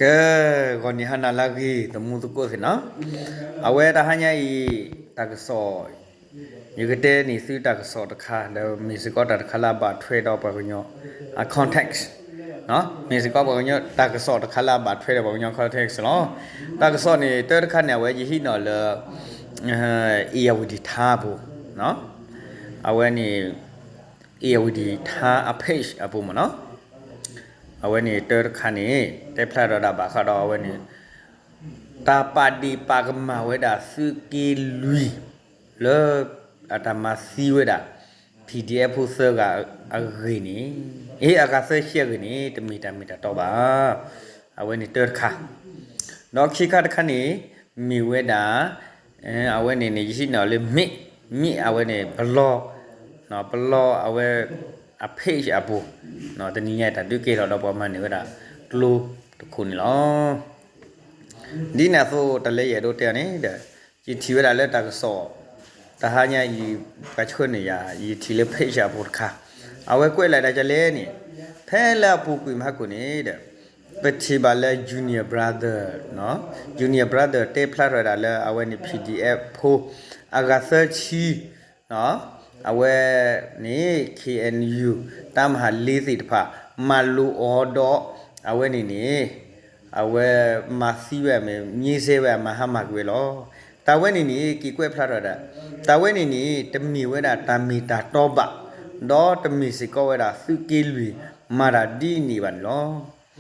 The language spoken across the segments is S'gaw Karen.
ကဲ, ဂီၤနံၤဟါနၤလၢအဂ့ၤ သမူသကိးသ့ၣ်နီၤ, အဝဲတဟါညါအံၤ တၢ်ကစီၣ်, ယကတဲန့ၢ်သုတၢ်ကစီၣ်တခါ ဒီးမ့ၢ်စ့ၢ်ကီးတၢ်တခါလၢအဘၣ်ထွဲဒီးပှၤကညီအ context, မ့ၢ်စ့ၢ်ကီးပှၤကညီတၢ်ကစီၣ်တခါလၢအဘၣ်ထွဲဒီးပှၤကညီ context လီၤ. တၢ်ကစီၣ်န့ၣ် တၢတခါန့ၣ် အဝဲယဟံးန့ၢ်လၢ အ့ၣ်ယၣ်ဝတံၣ်ထါအပူၤ, အဝဲန့ၣ် အ့ၣ်ယၣ်ဝတံၣ်ထါအ page အပူၤမ့ၢ်နီၤ, အဝဲန့ၣ်တၢတခါန့ၣ် တဲဖျါထီၣ်ဝဲဒၣ်ဘၣ်ဃးဒီးအဝဲန့ၣ် တၢ်ပာ်ဒ့ၣ်ပာ်ကမၣ်ဝဲဒၣ်သုးက့လွံၢ် လၢအတၢ်မၤသံဝဲဒၣ် PDF ဖိသၢဂၤအဂ့ၢ်န့ၣ်, အ့ အဂၤသၢဆံအဂ့ၢ်န့ၣ် တမ့ၢ်တၢ်မ့ၢ်တၢ်တီဘၣ်. အဝဲန့ၣ်တၢတခါ, ဒီးခံခါတခါန့ၣ် မ့ၢ်ဝဲဒၣ် အဝဲန့ၣ်န့ၣ် ယဟံးန့ၢ်အီၤလၢ မ့ၣ်, မ့ၣ်အဝဲန့ၣ် ပလီ, ပလီအဝဲ အ page အပူၤ, တနံၤညါအံၤတၢ်ဒုးကဲထီၣ်ဒီးပှၤမၤန့ၢ်ဝဲဒၣ် ကျိတခိၣ်န့ၣ်လီၤ. ဒ်န့ၣ်အသိး တၢ်လၢယအဲၣ်ဒိးတဲအီၤန့ၣ်ဒီး ယထံၣ်ဝဲဒၣ်လၢတၢ်ကစီၣ် တဟါညါအံၤ ပှၤဆှၢန့ၢ်ယၤ ယထံၣ်လၢ page အပူၤတခါ, အဝဲကွဲးလီၤဒၣ်ဒ်လဲၣ်န့ၣ်, ဖဲလၢအပူၤကွံာ်မဟါခိၣ်န့ၣ်ဒီး ပထံၣ်ဘၣ်လၢ Junior Brother, Junior Brother တဲဖျါထီၣ်ဝဲဒၣ်လၢအဝဲန့ၣ် PDF ဖိ အဂၤသၢဆံ အဝဲန့ၣ် KNU တၢ်မၤဟးလ့သ့ၣ်တဖၣ် မၤလိအီၤဒီး အဝဲန့ၣ်န့ၣ် အဝဲမၤသံဝဲအမဲာ် ညံစဲဝဲအမၤဟါမၢ်ကွံာ်ဝဲလီၤ. တၢ်ဝဲန့ၣ်န့ၣ် က့ၤကွဲးဖျါထီၣ်ဒၣ်, တၢ်ဝဲန့ၣ်န့ၣ် တမ့ၢ်ဝဲဒၣ်တၢ်မ့ၢ်တၢ်တီဘၣ်, ဒီးတမ့ၢ်စ့ၢ်ကီးဝဲဒၣ်သုးက့လွံၢ်မၤတၢ်ဒ်န့ၣ်ဘၣ်န့ၣ်လီ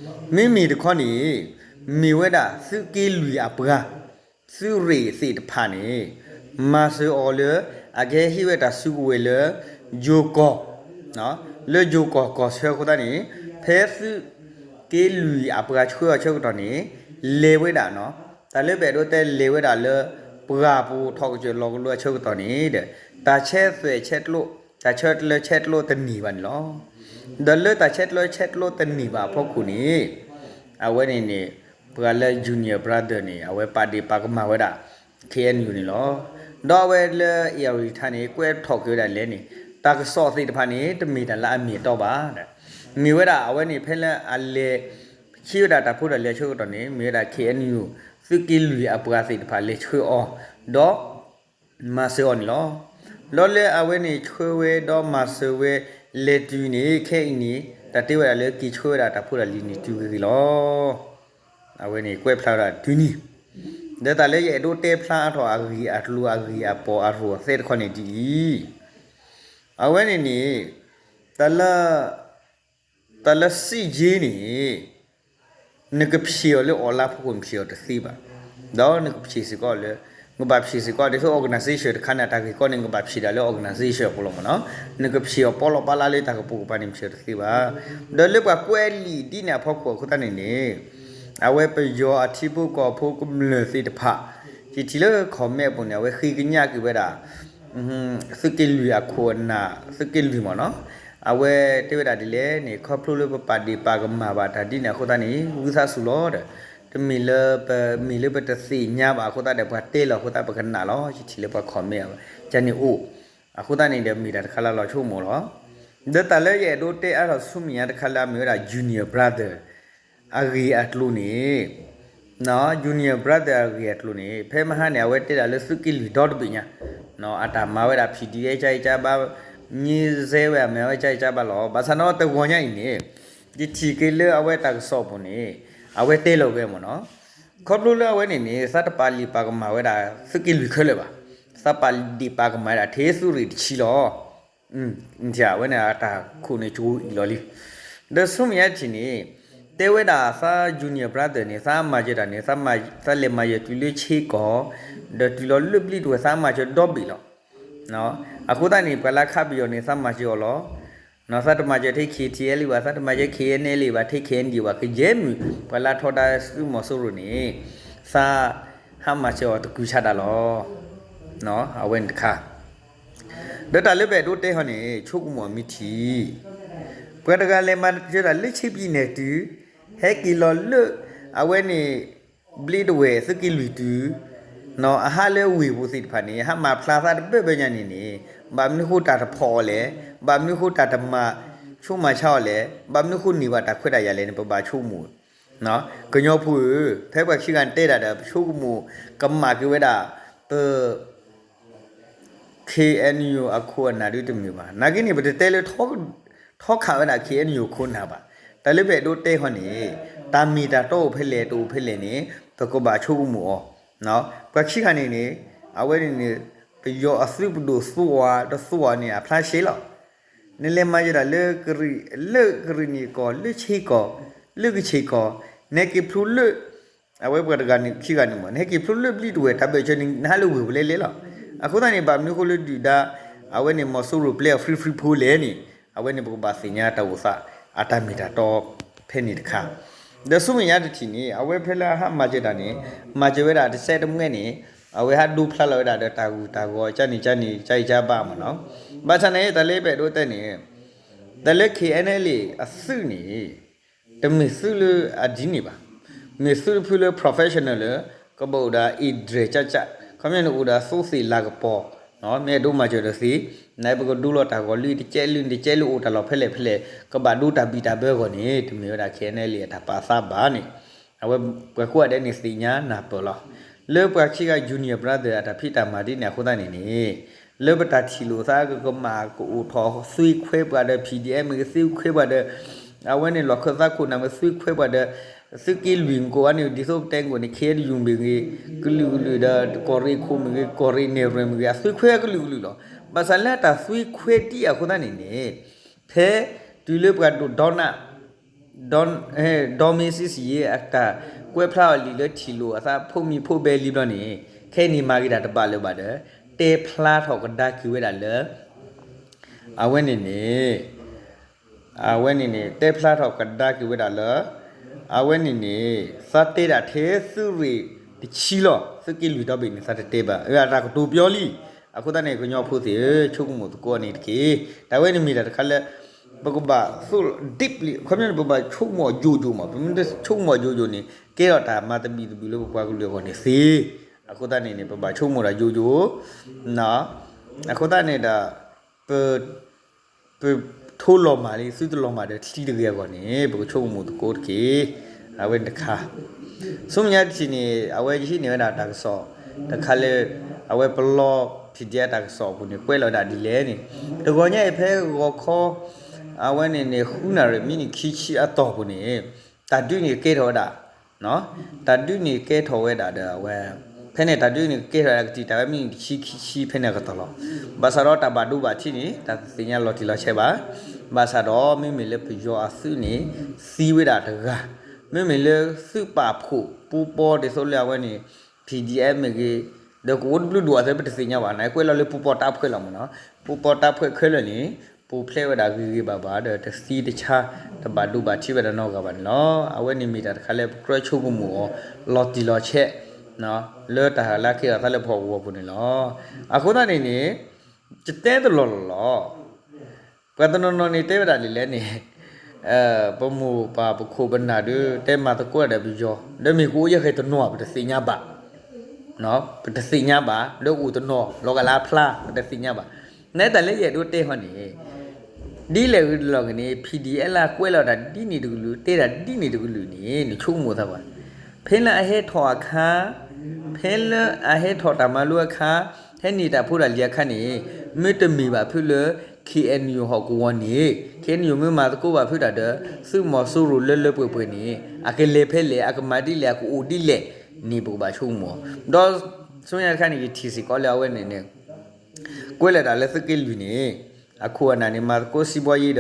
ၤ. မ့မ့ၢ်တခီန့ၣ် မ့ၢ်ဝဲဒၣ်သုးက့လွံၢ်အပှၤ သုးရ့ၣ်သ့ၣ်တဖၣ်န့ၣ် မၤစၢၤအီၤလၢ အကဟဲဟ့ၣ်ဝဲတၢ်စုကဝဲၤလၢ ယိၤကီၢ်, လၢယိၤကီၢ်ကီၢ်ဆၢအဃိသတးန့ၣ် ဖဲသုးက့လွံၢ်အပှၤဆှၢအီၤဆၢကတီၢ်န့ၣ် လဲၤဝဲဒၣ်, တၢ်လၢပအဲၣ်ဒိးတဲလဲၤဝဲဒၣ်လၢ ပှၢ်ပူၤထီၣ်ကစၢၢ်လီၤကလိအဆၢကတီၢ်န့ၣ်ဒီး တၢ်ဆဲးသွဲၣ်ဆဲးကျိး, တၢ်ဆဲးကျၢဆဲးကျိးတန့ၢ်ဘၣ်န့ၣ်လီၤ. ဒီးလၢတၢ်ဆဲးကျၢဆဲးကျိးတန့ၢ်ဘၣ်အဖီခိၣ်န့ၣ် အဝဲန့ၣ်န့ၣ် ပှၤလၢ Junior Brother န့ၣ် အဝဲပာ်ဒ့ၣ်ပာ်ကမၣ်ဝဲဒၣ် KNU န့ၣ်လီၤ. ဒီးအဝဲလၢ အ့ၣ်ယၣ်ဝတံၣ်ထါန့ၣ် ကွဲးထီၣ်က့ၤဝဲဒၣ်လဲၣ်န့ၣ် တၢ်ကစီၣ်သ့ၣ်တဖၣ်န့ၣ် တမ့ၢ်တၢ်လၢအမ့ၢ်အတီဘၣ်. မ့ၢ်ဝဲဒၣ်အဝဲန့ၣ် ဖဲလၢအလဲၤ ဟ့ၣ်ဝဲဒၣ်တၢ်ဖိတၢ်လံၤအဆၢကတီၢ်န့ၣ် မ့ၢ်ဝဲဒၣ် KNU သုးက့လွံၢ်အပှၤသ့ၣ်တဖၣ်လဲၤဆှၢအီၤ ဒီး မၤစၢၤအီၤန့ၣ်လီၤ. ဒီးလၢအဝဲန့ၣ်ဆှၢဝဲဒီးမၤစၢၤဝဲ လဲၤတုၤန့ၣ် ခဲအံၤန့ၣ် တၢ်တဲဝဲဒၣ်လၢက့ၤဆှၢဝဲဒၣ်တၢ်ဖိတၢ်လံၤန့ၣ်တုၤဂ့ၤဂ့ၤလီၤ. အဝဲန့ၣ်ကွဲးဖျါဝဲဒၣ်တုၤန့ၣ် ဒီးတၢ်လၢယအဲၣ်ဒိးတဲဖျါအါထီၣ်အဂ့ၢ်အကျိၤအဂ့ၢ်အပီၢ်အရိၣ်အသဲတခီန့ၣ်ဒ်အံၤ, အဝဲန့ၣ်န့ၣ် တၢ်လၢ တၢ်လၢစံးယ့န့ၣ် နကဖျ့းအီၤလၢ online ဖီခိၣ် နဖျ့းအီၤတသ့ဘၣ်. ဒီးနကဖျ့းစ့ၢ်ကီးလၢ နကဘၣ်ဖျ့းစ့ၢ်ကီး ဒ်သိး organization တခါန့ၣ် တၢ်ဂ့ၢ်ကီန့ၣ် နကဘၣ်ဖျ့းဒၣ်လၢ organization အပူၤလီၤမ့ၢ်နီၤ. နကဖျ့းအီၤပီလီၤပီလာ်လၢတၢ်ကပိာ်ကပၤန့ၣ် နဖျ့းအီၤတသ့ဘၣ်. ဒီးလၢပှၤကွဲးလံာ်ဒ်န့ၣ်အဖီခိၣ်အဃိသတးန့ၣ်န့ၣ် အဝဲပယီၤအထံဖိကီၢ်ဖိကမျၢၢ်သ့ၣ်တဖၣ် ယထံၣ်လၢ comment အပူၤန့ၣ် အဝဲဃ့ကညးက့ၤဝဲဒၣ် သုးက့လွံၢ်အခိၣ်အနၢ် သုးက့လွံၢ်မ့ၢ်နီၤ, အဝဲတဲဝဲဒၣ်ဒ်လဲၣ်န့ၣ် ခီဖျိလၢပပာ်ဒ့ၣ်ပာ်ကမၣ်ဘၣ်တၢ်ဒ်န့ၣ်အဃိသတးန့ၣ် ဝံသးစူၤလီၤဒီး တမ့ၢ်လၢပမ့ၢ်လၢပတသ့ၣ်ညါဘၣ်အဃိသတးဒီး ပှၤတဲလီၤအဃိသတး ပကနၣ်လီၤ. ယထံၣ်လၢပှၤ comment အဝဲ ကန့ၣ်အိၣ် အဃိသတးန့ၣ်ဒီး မ့ၢ်တၢ်တခါလၢလီၤဆိကမိၣ်လီၤ. ဒီးတၢ်လၢယအဲၣ်ဒိးတဲအါထီၣ်ဆူမဲာ်ညါတခါလၢအမ့ၢ်ဝဲဒၣ် Junior Brother အဂ့ၢ်အကျိၤန့ၣ် Junior Brother အဂ့ၢ်အကျိၤန့ၣ် ဖဲမဟါန့ၣ် အဝဲတဲဒၣ်လၢသုးက့လွံၢ်ဒီတဘ့ၣ်ညါ အတၢ်မၤဝဲဒၣ် PDF ကၢ်အံၤကၢ်ဘၣ်, ညံစဲဝဲအမၤဝဲကၢ်အံၤကၢ်ဘၣ်လီၤ. ဘၣ်ဆၣ်နီၤတဂီၤညါအံၤန့ၣ် ယထံၣ်က့ၤလၢအဝဲတၢ်ကစီၣ်အပူၤန့ၣ် အဝဲတဲလီၤဝဲမ့ၢ်နီၤ, ခီဖျိလၢအဝဲန့ၣ်န့ၣ် သးတပာ်လံာ်ပာ်ကမၣ်ဝဲဒၣ် သုးက့လွံၢ်ခဲလၢာ်ဘၣ်, သးပာ်ဒ့ၣ်ပာ်ကမၣ်ဝဲဒၣ်ထဲသုးရ့ၣ်တဆံလီၤ. အဝဲန့ၣ်အတၢ်ခိၣ်န့ၣ်ကဝံၤအံၤလီၤလံ. ဒီးဆူမဲာ်ညါတထံၣ်န့ၣ် တဲဝဲဒၣ်သး Junior Brother န့ၣ် သးမၤစၢၤတၢ်န့ၣ် သးလဲၤမၤစၢၤတုၤလၢဆ့ကီၢ်, ဒီးတုၤလီၤလၢပျံၤတဝဲၢ် သးမၤစၢၤဒီဘ့ၣ်လီၤ. အဃိသတးန့ၣ် ပှၤလၢခးပယီၤန့ၣ် သးမၤစၢၤအီၤလီၤ. သးတမၤစၢၤထဲ KTLA ဘၣ်, သးတမၤစၢၤ KNLA ဘၣ်, ထဲ KNDO ဘၣ်, ကယဲၢ်မုၢ် ပှၤလၢထီဒါသုးမီၤစိရိၤန့ၣ် သးဟးမၤစၢၤအီၤတကုၤဆးဒးလီၤ. အဝဲန့ၣ်တခါ ဒီးတၢ်လၢပအဲၣ်ဒိးတဲဟီန့ၣ် ဆိကမိၣ်အမံထံး ပှၤတဂၤလဲၤမၤစၢၤတၢ်လၢဆ့ပံနဲၣ်တုၤ ဟဲက့ၤလီၤလၢ အဝဲန့ၣ် ဘျ့တဝဲၢ်သုးက့လွံၢ်တုၤ အဟးလၢဝ့ၢ်ပူၤသ့ၣ်တဖၣ်န့ၣ် ဟးမၤဖျါသးတဘၢဘၢညါန့ၣ်န့ၣ် ဘၣ်မနုၤဃိတၢ်တဖီၣ်အီၤလဲၣ်, ဘၣ်မနုၤဃိတၢ်တမၤဆိမၤဆါအီၤလဲၣ်, ဘၣ်မနုၤဃိန့ၢ်ဘၣ်တၢ်ခွဲးတၢ်ယာ်လဲၣ်န့ၣ် ပဘၣ်ဆိကမိၣ် ကညီဖိဧၢ, ဖဲပှၤခံဂၤန့ၣ်တဲဒၣ်ဒီး ပဆိကမိၣ်ကမၣ်က့ၤဝဲဒၣ် ပ ခ့ၣ်အဲၣ်ယူၣ် အခိၣ်အနၢ်ဒုတမ့ၢ်ဘၣ်. နာ်က့န့ၣ် ပတတဲလၢ ထီခးဝဲဒၣ် ခ့ၣ်အဲၣ်ယူၣ် အခိၣ်အနၢ်ဘၣ်. တၢ်လၢပအဲၣ်ဒိးတဲဃီန့ၣ် တၢ်မ့ၢ်တၢ်တီအိၣ်ဖဲလဲၣ် တအိၣ်ဖဲလဲၣ်န့ၣ် ပကဘၣ်ဆိကမိၣ်အီၤ. ပှၤခံဂၤန့ၣ်န့ၣ် အဝဲန့ၣ်န့ၣ် ပယီၤအသုးပဒိၣ်သူအီၤတသူအီၤန့ၣ် အဖျါရှဲလီၤ. နလဲၤမၤယဲဒၣ်လၢ လၢကရ့ၣ်နံၣ်ကီၢ် လၢဆ့ကီၢ် လၢကဆ့ကီၢ် နဟဲက့ၤဖျိလၢ အဝဲပှၤတဂၤန့ၣ်ခံဂၤန့ၣ်မ့ၢ် နဟဲက့ၤဖျိလၢဘျံးတဝဲၢ် တၢ်ဘၢၣ်စၢၤန့ၣ် နဟးလၢဝ့ၢ်ပူၤလဲလဲလီၤ. အဃိသတးန့ၣ် ဘၣ်မနုၤဃိလၢဒုၣ်ဒါ အဝဲန့ၣ် မီၤစိရိၤပျဲအီၤ free free ဖိလဲၣ်န့ၣ် အဝဲန့ၣ်ပကဘၣ်သ့ၣ်ညါတၢ်အိၣ်သး အတၢ်မ့ၢ်တၢ်တီဖဲန့ၣ်တခါ. ဒီးဆူမဲာ်ညါတထံၣ်န့ၣ် အဝဲဖဲလၢအဟးမၤစၢၤတၢ်န့ၣ် မၤစၢၤဝဲဒၣ်တစဲးတမှဲန့ၣ် အဝဲဟးဒိဖျါလီၤဝဲဒၣ်ဒီးတၢ်ဂုၤတၢ်ဂီၤ ကန့ၣ်ကန့ၣ် ကယကဘၣ်မ့ၢ်နီၤ. ဘၣ်ဆၣ်န့ၣ် တၢ်လၢပအဲၣ်ဒိးတဲန့ၣ် တၢ်လၢ ခ့ၣ်အဲၣ်ယူၣ် အသုးန့ၣ် တမ့ၢ်သုးလၢအဒ်န့ၣ်ဘၣ်. မ့ၢ်သုးတဖုလၢ professional လၢ ကဘၣ်အိၣ်ဒီးအ့ၣ်ဒြဲၣ်ကၠၢ်ကၠၢ် ခီပညီန့ၣ်အိၣ်ဒီးသိသ့ၣ်လၤကပီၤ မ့ၢ်အဲၣ်ဒိးမၤစၢၤဒီးသ့ နပကဒိလီၤတၢ်ဂီၤလွံၢ်တကဲးလွံၢ်တကဲးလွံၢ်အိၣ်တၢ်လီၢ်ဖဲလဲၣ်ဖဲလဲၣ် ကဘၣ်ဒိတၢ်ဘံၣ်တၢ်ဘၢအဂီၢ်န့ၣ် တမ့ၢ်ဝဲဒၣ် ခ့ၣ်အဲၣ်ယူၣ် အတၢ်ပာ်သးဘၣ်န့ၣ် အဝဲပှၤကိးဂၤဒဲးန့ၣ်သ့ၣ်ညါနၢ်ပၢၢ်လီၤ. လၢပှၤခံဂၤ junior brother အတၢ်ဖံးတၢ်မၤဒ်န့ၣ်အဃိသတးန့ၣ်န့ၣ် လၢပတၢ်ထံၣ်လိာ်သးကကမၣ်ကအိၣ်ထီၣ် သွ့ခွဲပှၤဒီး PDF မ့ၢ်ဂ့ၤ သွ့ခွဲပှၤဒီး အဝဲန့ၣ်လီၢ်ခၢၣ်သးခိၣ်နၢ်မ့ၢ်သွ့ခွဲပှၤဒီး သုးက့လွံၢ်ကိးဂၤန့ၣ် ဒ်သိးပတဲကိးန့ၣ် ခ့ၣ်အဲၣ်ယူၣ် မ့ၢ်ဂ့ၤ ကလုာ်ကလုာ်ဒီး ကီၢ်ရ့ၣ်ခိၣ်မ့ၢ်ဂ့ၤ ကီၢ်ရ့ၣ်နဲၣ်ရွဲၣ်မ့ၢ်ဂ့ၤ အသွ့ခွဲကလုာ်ကလုာ်လီၤ. ဘၣ်ဆၣ်လၢအတၢ်သွ့ခွဲဒ်အဃိသတးန့ၣ်န့ၣ် ဖဲတုၤလၢပှၤဒိၣ် ဒီ ဒီမ့ၢ်စံစံယ့ အတၢ်ကွဲးဖျါအီၤလံာ်လၢထံၣ်လိာ်အသးဖိမံၤဖိဘဲလံဘျီန့ၣ် ခဲအံၤန့ၣ်မၤဂ့ၤတၢ်တဘၣ်လၢၤဘၣ်ဒီး တဲဖျါထီၣ်ကဒါက့ၤဝဲဒၣ်လၢ အဝဲန့ၣ်န့ၣ် အဝဲန့ၣ်န့ၣ် တဲဖျါထီၣ်ကဒါက့ၤဝဲဒၣ်လၢ အဝဲန့ၣ်န့ၣ် သးတဲဒၣ်ထဲသုးရ့ၣ်တဆံလီၤ. သုးက့လွံၢ်ဒီဘ့ၣ်န့ၣ် သးတတဲဘၣ် အတၢ်ကတိၤပျီလံ. အဃိသတးန့ၣ် ကညီဖိသ့ၣ်ဧၢ ဆိကမိၣ်သကိးန့ၣ်တက့ၢ်. တၢ်ဝဲန့ၣ်မ့ၢ်တၢ်တခါလၢ ပကဘၣ်သိၣ် deeply ခီပညီန့ၣ် ပဘၣ်ဆိကမိၣ်အီၤယိာ်ယိာ်မး. ပမ့ၢ်တဆိကမိၣ်အီၤယိာ်ယိာ်န့ၣ် ကဲထီၣ်တၢ်မၤသဘံၣ်သဘုၣ်လၢပပှၤကလုာ်အဂီၢ်န့ၣ်သ့. အဃိသတးန့ၣ်န့ၣ် ပဘၣ်ဆိကမိၣ်ဒၣ်ယိာ်ယိာ် အဃိသတးန့ၣ်ဒီး ပ ပထိလီၤမၢ်လံ သုတလီၤမၢ်ဒီးထံတဂ့ၤအဂီၢ်န့ၣ် ပကဆိကမိၣ်သကိးတက့ၢ်. အဝဲန့ၣ်တခါ ဆူမဲာ်ညါတထံၣ်န့ၣ် အဝဲယဟံးန့ၢ်ဝဲဒၣ်တၢ်ကစီၣ်တခါလၢ အဝဲပလီ PDF တၢ်ကစီၣ်အပူၤန့ၣ် ကွဲးလီၤဝဲဒၣ်ဒ်လဲၣ်န့ၣ် တဂီၤညါအံၤဖဲဂီၤခီ အဝဲန့ၣ်န့ၣ် ဃုနၣ်ရံၣ်မံးနံးခံဆံအတီၢ်ပူၤန့ၣ် တၢ်ဒုးန့ၣ်ကဲထီၣ်ဝဲဒၣ် တၢ်ဒုးန့ၣ်ကဲထီၣ်ဝဲဒၣ်ဒီးအဝဲ ဖဲန့ၣ်တၢ်ဒုးန့ၣ်ကဲထီၣ်ဝဲဒၣ်ကတံာ်တာ်ဝဲမံးနံးတဆံခံဆံဖဲန့ၣ်အကတီၢ်လီၤ. ဘၣ်ဆၣ်ဒီးတၢ်ဘၣ်ဒိဘၣ်ထံးန့ၣ် တၢ်တသ့ၣ်ညါလီၤတံၢ်လီၤဆဲးဘၣ်. ဘၣ်ဆၣ်ဒီးမ့မ့ၢ်လၢပယီၤအသုးန့ၣ် သံဝဲဒၣ်တဂၤ, မ့မ့ၢ်လၢသုးပာ်ဖှိၣ်ပူပီဒ်သိးလၢအဝဲန့ၣ် PDF မ့ၢ်ဂ့ၤ, ဒီးကအိၣ်တဘျုးဒိၣ်အသးပတသ့ၣ်ညါဘၣ်န့ၣ် ကွဲးလီၤလၢပူပီတၢ်ဖှဲးလီၤမ့ၢ်နီၤ, ပူပီတၢ်ဖှဲးခဲလၢာ်န့ၣ် ပူၤဖျဲးဝဲဒၣ်ဂ့ၤဂ့ၤဘၣ်ဘၣ် ဒီးတသံတဆါ တဘၣ်ဒိဘၣ်ထံးဝဲဒၣ်နီတဂၤဘၣ်န့ၣ်လီၤ. အဝဲန့ၣ်မ့ၢ်တၢ်တခါလၢပကြၢးဆိကမိၣ်အီၤ လီၤတံၢ်လီၤဆဲး လၢတၢ်လၢကဟ့ၣ်လီၤသးလၢပဟီၣ်ကဝီၤပူၤန့ၣ်လီၤ. အဃိသတးန့ၣ်န့ၣ် ယတဲတလီၢ်လီၢ်လီၤ. ပှၤတနီၤနီၤန့ၣ်တဲဝဲဒၣ်ဒ်လဲၣ်န့ၣ် ပမိၢ်ပၢ်ပခိၣ်ပနၢ်ဒီး တဲမၤသကိးဒီးပယီၤ ဒီးမ့ၢ်ကအိၣ်ယဲၢ်ဃဲၤတနီၤ ပတသ့ၣ်ညါဘၣ် ပတသ့ၣ်ညါဘၣ် ဒီးအိၣ်တနီၤ လီၤဂာ်လၢအဖျါ ပတသ့ၣ်ညါဘၣ်. နတၢ်လၢယအဲၣ်ဒိးတဲဟီန့ၣ် ဒ်လဲၣ်ဂ့ၤဒ်လဲၣ်ဂ့ၤန့ၣ် PDF လၢအကွဲးလီၤတၢ်ဒ်န့ၣ်တကလုာ် တဲတၢ်ဒ်န့ၣ်တကလုာ်န့ၣ် နဆိကမိၣ်သးပှၤ ဖဲလၢအဟဲထီၣ်အခါ ဖဲလၢအဟဲထီၣ်တၢ်မၤလိအခါ ဟဲန့ၢ်တၢ်ဖိတၢ်လံၤအခါန့ၣ် မ့တမ့ၢ်ဘၣ်ဖုလၢ KNU ဟီၣ်ကဝီၤန့ၣ် KNU မ့ၢ်မၤသကိးဘၣ်ဖုတၢ်ဒီး သုးမီၤစိရိၤလၢလၢပှဲၤပှဲၤန့ၣ် အကလဲၤဖဲလဲၣ် အကမၤဒ်လဲၣ် အကအိၣ်ဒ်လဲၣ်န့ၣ် ပကဘၣ်ဆိကမိၣ်. ဒီးဆူညါတခါန့ၣ် ယထံၣ်စ့ၢ်ကီးလၢအဝဲန့ၣ်န့ၣ် ကွဲးလီၤတၢ်လၢသုးက့လွံၢ်န့ၣ် အခိၣ်အနၢ်န့ၣ် မၤသကိးစံးဘီယံၤဒီး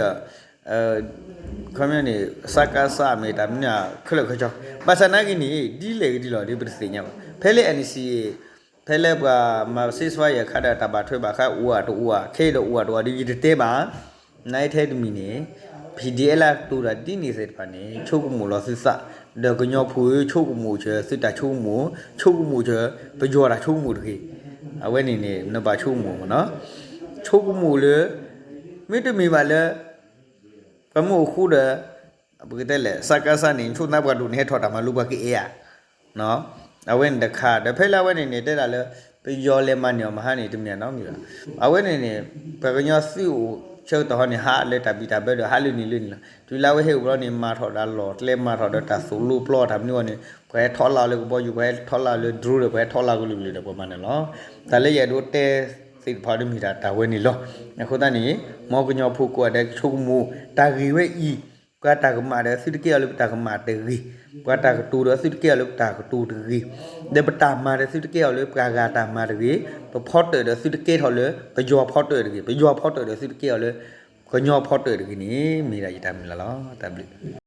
ခီပညီန့ၣ် စကစ မ့ၢ်တၢ်မနုၤခဲလၢာ်ခဲဆ့ ဘၣ်ဆၣ်နာ်က့န့ၣ် ဒ်လဲၣ်ဂ့ၤဒ်လဲၣ်ဂ့ၤ ပတသ့ၣ်ညါဘၣ်. ဖဲလၢ NCA ဖဲလၢပှၤမၤ ceasefire အခါဒီး တၢ်ဘၣ်ထွဲဘၣ်ဃးအိၣ်ဧါတအိၣ်ဧါ ခဲအံၤဒီးအိၣ်ဧါတအိၣ်ဧါဒီး ယတတဲဘၣ်. နာ်အံၤထဲတမံၤန့ၣ် PDF လၢအကတိၤတၢ်ဒ်န့ၣ်သ့ၣ်တဖၣ်န့ၣ် ဆိကမိၣ်လီၤသုသး ဒီးကညီဖိဆိကမိၣ်စၢၤ သုတၢ်ဆိကမိၣ် ဆိကမိၣ်စၢၤ ပယီၤတၢ်ဆိကမိၣ်တဂ့ၤ. အဝဲန့ၣ်န့ၣ် နဘၣ်ဆိကမိၣ်မ့ၢ်နီၤ ဆိကမိၣ်လၢ မ့တမ့ၢ်ဘၣ်လၢ ပမ့ၢ်အိၣ်ဃူဒီး ပကတဲလဲၣ် စကစ န့ၣ် ဆိသးပှၤဒိၣ်န့ၣ် ဟဲထီၣ်တၢ်မၤလိပှၤကအဲၣ်ဧါ. အဝဲန့ၣ်တခါ ဒီးဖဲလၢအဝဲန့ၣ်န့ၣ် တဲဒၣ်လၢ ပယီၤလဲၤမၤန့ၢ်အီၤမဟါန့ၣ် တမ့ၢ်နီတမံၤဘၣ်. အဝဲန့ၣ်န့ၣ် ပှၤကညီသုးအိၣ် ဆၢကတီၢ်ဟီန့ၣ် ဟးလၢတၢ်ဘံၣ်တၢ်ဘၢဒီး ဟးလၢန့ၣ်လၢန့ၣ်လီၤ. တုၤလၢအဝဲဟဲအိၣ်ဘျီန့ၣ် မၤထီၣ်ဒီးလီၢ်ကျဲ မၤထီၣ်ဒီးတၢ်သိၣ်လိပျီတၢ်မနုၤအီၤန့ၣ် ပှၤဟဲထီၣ်လၢ်လၢကဘီယူၤ ပှၤဟဲထီၣ်လၢ်လၢ drone ဒီး ပှၤဟဲထီၣ်လၢ်ကလုာ်ကလုာ်ဒီး ပှၤမၤန့ၣ်လီၤ. တၢ်လၢယအဲၣ်ဒိးတဲသ့ၣ်တဖၣ်ဒီးမ့ၢ်ဒၣ်တၢ်ဝဲန့ၣ်လီၤ. အဃိသတးန့ၣ် မ်ကညီဖိကိးဂၤဒဲးကဆိကမိၣ် တၢ်ဂ့ၢ်ဝဲအံၤ ပှၤတၢ်ကမၣ်ဒီး သုတကဲအီၤလၢပတၢ်ကမၣ်တဂ့ၤ, ပှၤတၢ်ကတိၤဒီး သုတကဲအီၤလၢပတၢ်ကတိၤတဂ့ၤ, ဒီးပတၢ်မၤဒီး သုတကဲအီၤလၢပှၤဂၤတၢ်မၤတဂ့ၤ, ပဖီတၢၣ်ဒီး သုတကဲထီၣ်လၢပယီၤဖီတၢၣ်တဂ့ၤ, ပယီၤဖီတၢၣ်ဒီး သုတကဲအီၤလၢကညီဖီတၢၣ်တဂ့ၤန့ၣ် မ့ၢ်ဒၣ်ယတၢ်မုၢ်လၢ်လီၤ. တၢ်ဘျုး